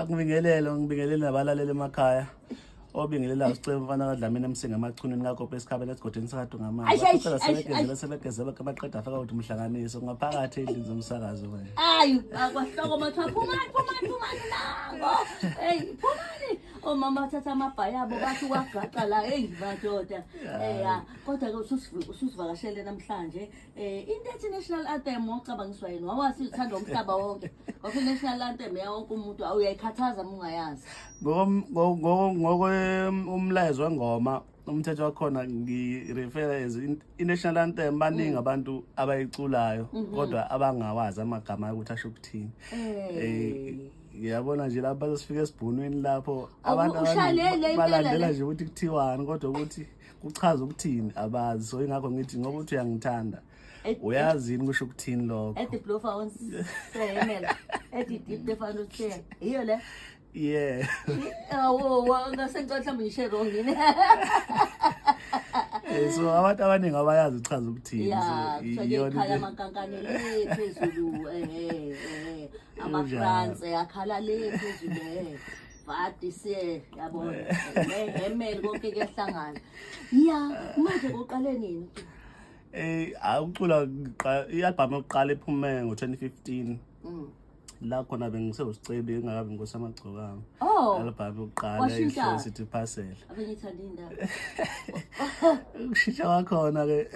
Akubingelele, ngibingelele nabalaleli emakhaya. Obingelela usicela umfana kaDlamini emsinga emachunini kakho esikhabela esigodini sakadungamanga. Eish, eish, Bacela eish, sebegezele eish. sebegezele baqeda afaka ukuthi umhlanganiso ngaphakathi endlini zomsakazo manje. Ayi, akwahloko mathiwa phumani phumani phumani nango. Hey, phumani. Omama bathatha amabhayi abo bathi wagaqa la hey madoda. Eh ya, kodwa ke ususivakashele namhlanje. Eh into ethi national anthem ngocabangiswa yini? Wawazi uthanda umhlaba wonke. Ngoba national anthem ya wonke umuntu awuyayikhathaza uma ungayazi. Ngokwe umlayezo wengoma umthetho wakhona ngi-refer as i-national anthem baningi abantu abayiculayo kodwa abangawazi amagama ukuthi asho ukuthini. Ngiyabona nje lapha sifike esibhunwini lapho abantu ushalele abaningi impela balandela le. nje ukuthi kuthiwani kodwa ukuthi kuchaza ukuthini abazi. So ingakho ngithi ngoba uthi uyangithanda uyazi yini kusho ukuthini lokho. Ethi blofa on sehemela. Ethi deep defano tse. Iyo le. Yeah. Awu ngase ngicela mhlawumbe ngishe wrong yini. So abantu abaningi abayazi uchaza ukuthini. Ya, So kuthiwa iyona ikhala into- amankankane le phezulu ama-France akhala le phezulu vadi siye yabona emeli konke kuyahlangana. Ya, manje kuqale nini? Awucula i-album yokuqala iphume ngo-2015. La khona bengisewusicebi engakabi inkosi amagcokama. Oh. Album yokuqala Washintsha. ihloko sithi parcel. Abengithanda indaba. Ukushintsha kwakhona ke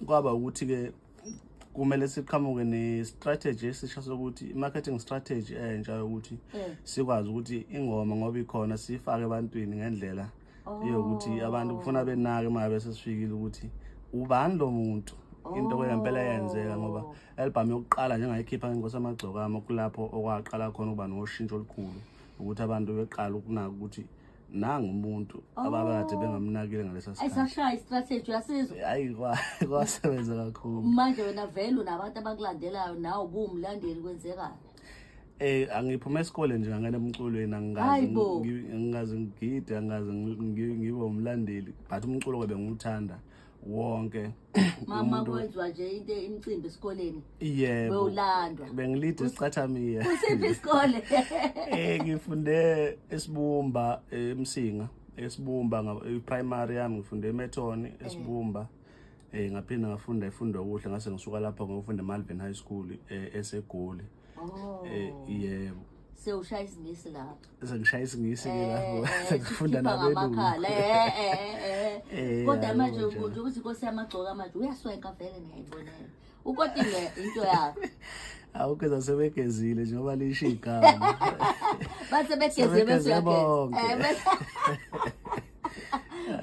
kwaba ukuthi ke kumele siqhamuke ne-strategy esisha sokuthi i-marketing strategy entsha yokuthi sikwazi ukuthi ingoma ngoba ikhona siyifake ebantwini ngendlela yokuthi abantu kufuna benake uma bese sifikile ukuthi ubani lo muntu. Into kwempela yenzeka ngoba album yokuqala njengayikhipha ngenkosi amagcokama kulapho okwaqala khona ukuba noshintsho olukhulu ukuthi abantu beqala ukunaka ukuthi nangu umuntu ababekade bengamnakile ngalesa sikhathi. Ayisashaya i-strategy uyasizwa. Hayi kwasebenza kakhulu. Manje wena vele unabantu abakulandelayo nawe ubuwumlandeli kwenzekani? Angiphume esikoleni nje ngangena emculweni angikaze Hayibo. angikaze ngigide angikaze ngibe umlandeli but umculo ke bengiwuthanda wonke. Mama kwenziwa nje into imicimbi esikoleni. Yebo. Bewulandwa. Bengilide isicathamiya. Kusiphi isikole? Ngifunde eSibumba eMsinga, eSibumba primary yami ngifunde eMethoni eSibumba. Ngaphinda ngafunda eFunda Okuhle ngase ngisuka lapho ngiyofunda eMalvern High School eseGoli. Oh. Yebo. Sewushaya isingisi lapho. Sengishaya isingisi ke lapho. Sengifunda Sikhipha nabelungu. ngamakhala. Kodwa Yabo manje nje. nje ukuthi inkosi yamagcoka manje uyaswenka vele ngiyayibonela. Ukotile into yakho. Awukho sebegezile njengoba lisho igama. Base begeze bese Sebegeze uyageza. bonke.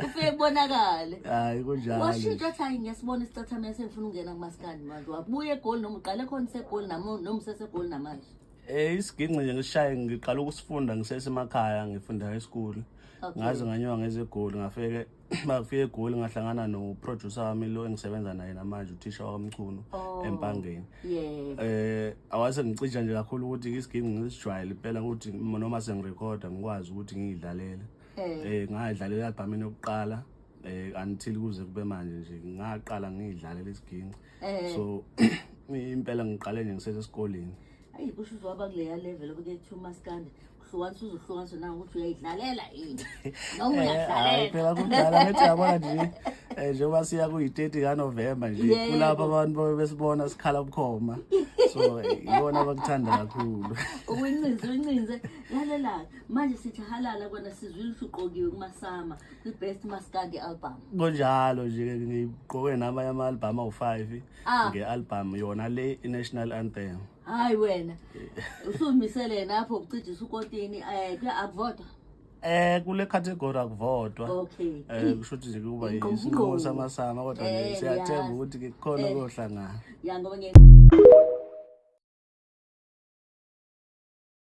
Kufike kubonakale. Hayi kunjalo. Washintsha wathi hayi ngiyasibona isicathamela sengifuna ukungena kumaskandi manje. Wabuya eGoli noma uqale khona iseGoli noma usesegoli namanje. Isiginci nje ngishaye ngiqala ukusifunda ngisesemakhaya ngifunda high school. Ngaze nganyuka ngeze eGoli ngafike ngafika eGoli ngahlangana no producer wami lo engisebenza naye namanje uthisha waMchunu eMpangeni. Awase ngicija nje kakhulu ukuthi isiginci ngisijwayele impela ukuthi noma sengirekhoda ngikwazi ukuthi ngiyidlalele. Ngadlalela i-album yokuqala until kuze kube manje nje ngaqala ngiyidlalela isiginci. So impela ngiqale nje ngisesesikoleni. Ayi kusho uzoba kuleya level okuke kuthiwa umaskandi uhlukanisa uzohlukanisa na ukuthi uyayidlalela yini noma Hayi uyadlalela. phela kudala ngithi yabona nje njengoba siya kuyi-30 kaNovember nje kulapho abantu besibona sikhala bukhoma. So iyona abakuthanda kakhulu. Uyincinze uyincinze lalela manje sithi halala kona sizwile ukuthi uqokiwe kumasama kwi-best maskandi album. Kunjalo nje ngiqoke namanye ama-album awu-5 nge-album yona le i-National Anthem. Hayi wena usumisele lapho ucijisa ukotini akuvotwa. Kule category akuvotwa. Kusho ukuthi nje kuba Ingqungqu. isinqumo samasama kodwa nje Eh, siyathemba ngiyazi. ukuthi ke kukhona kuyohlangana. Ya ngoba ngiye